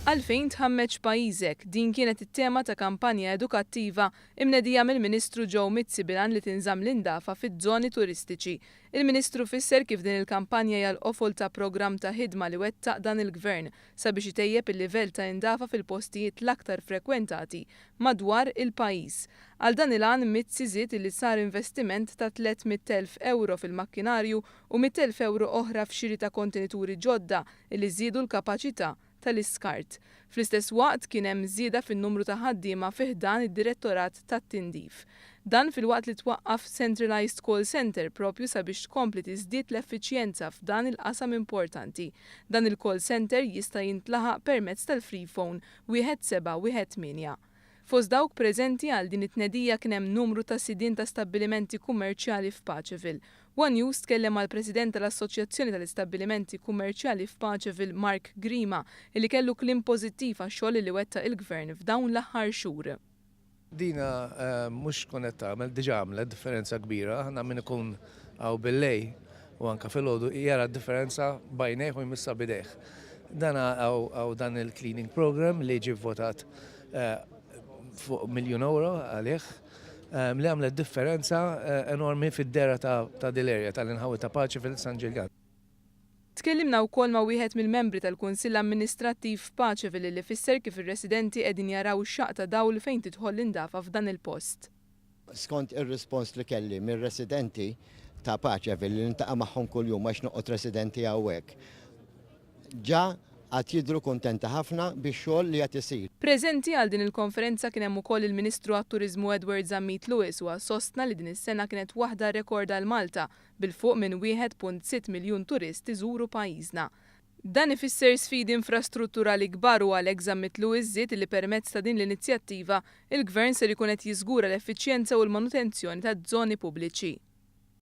Għalfejn tħammeġ pajjiżek? Din kienet it-tema ta' kampanja edukattiva imnedija mill-Ministru Joe Mizzi bil-għan li tinżamm l-indafa fiż-żoni turistiċi. Il-Ministru fisser kif din il-kampanja hija l-qofol ta' programm ta' ħidma li wettaq dan il-Gvern sabiex itejjeb il-livell ta' indafa fil-postijiet l-aktar frekwentati madwar il-pajjiż. Għal dan il-għan Mizzi żied illi sar investiment ta' 300,000 ewro fil-makkinarju u 100,000 ewro oħra f'xiri ta' kontenituri ġodda illi żiedu l-kapaċità tal-iskart. Fl-istess waqt kien hemm żieda fin-numru ta' ħaddiema fi ħdan id-Direttorat tat-Tindif. Dan filwaqt li twaqqaf Centralised Call Centre propju sabiex tkompli tiżdied l-effiċjenza f'dan il-qasam importanti. Dan il-call centre jista' jintlaħaq permezz tal-freephone 1718. Fost dawk preżenti għal din it-tnedija kien hemm numru ta' sidien ta' stabbilimenti kummerċjali f'Paceville. One News tkellem mal-President tal-Assoċjazzjoni tal-Istabbilimenti Kummerċjali f'Paceville Mark Grima illi kellu kliem pożittiv għax-xogħol li wettaq il-Gvern f'dawn l-aħħar xhur. Dina mhux tkun qed tagħmel, diġà għamlet differenza kbira. Aħna min ikun hawn bil-lejl u anke filgħodu jara d-differenza b'għajnejh u jmissha b'idejh. Dan hawn dan il-cleaning program li ġie vvotat fuq miljun euro għalih li għamlet differenza enormi fid-dehra ta' din l-area tal-inħawi ta' Paceville San Ġiljan. Tkellimna wkoll ma' wieħed mill-membri tal-Kunsill Amministrattiv f'Paceville li fisser kif ir-residenti qegħdin jaraw xaqq ta' dawl fejn tidħol l-indafa f'dan il-post. Skont ir-rispons li kelli mir-residenti ta' Paceville li niltaqa' magħhom kuljum għax noqgħod residenti hawnhekk, ġa għad jidhru kuntenti ħafna bix-xogħol li qed isir. Preżenti għal din il-konferenza kien hemm ukoll il-Ministru għat-Turiżmu Edward Zammit Lewis huwa sostna li din is-sena kienet waħda rekord għal Malta bil fuq minn 1.6 miljun turist iżuru pajjiżna. Dan ifisser sfidi infrastrutturali kbar u għalhekk Zammit Lewis żied li permezz ta' din l-inizjattiva, il-Gvern ser ikun qed jiżgura l-effiċjenza u l-manutenzjoni taż-żoni pubbliċi.